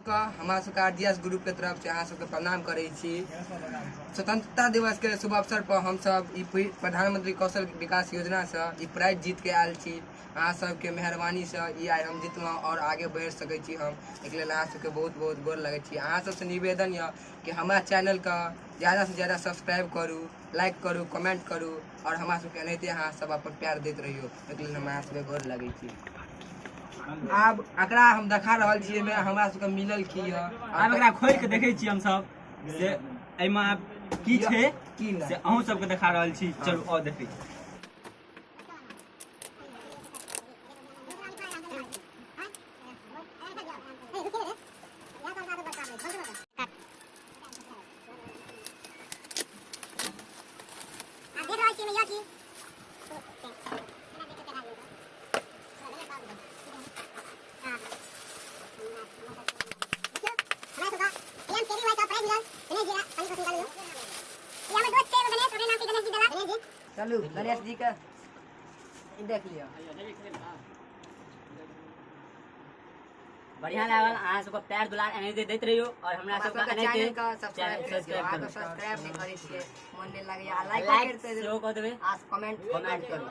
हमरा सबके RGS group के तरफ से अहाँ सबके प्रणाम करै छी। स्वतंत्रता दिवस के शुभ अवसर पर हम सब ई प्रधानमंत्री कौशल विकास योजना से ई प्राइज जीत के आयल छी। अहाँ सबके मेहरबानी से ई आइ हम जितलहुँ और आगे बढ़ि सकै छी हम। एहिके लेल अहाँ सबके बहुत बहुत गोर लगै छी। अहाँ सबसँ निवेदन यऽ कि हमरा चैनलके ज़्यादा से ज़्यादा सब्सक्राइब करू, लाइक करू, कमेंट करू और हमरा सबके एनाहिते अहाँ सब अपन प्यार दैत रहियौ। एहिके लेल हम अहाँ सबके गोर लगै छी। आब एकरा हम देखा रहल छी, एहिमे हमरा सबके मिलल की यऽ। आब एकरा खोलि के देखै छी हमसब से एहिमे आब की छै की नहि से अहूँ सबके देखा रहल छी। चलू और देखै छी। चलू गणेश जी के देख लिअ। बढ़िया लागल। अहाँ सबके प्यार दुलार एनाहिते दैत रहियो और हमरा हमरा सबके सबके एनाहिते चैनल के सब्सक्राइब चैनल करियौ। सब्सक्राइब अहाँ करू। सब्सक्राइब नहि करै छियै, मन नहि लागैया। लाइक लाइक करि देबै सेहो कऽ देबै, आ कमेंट कमेंट करू।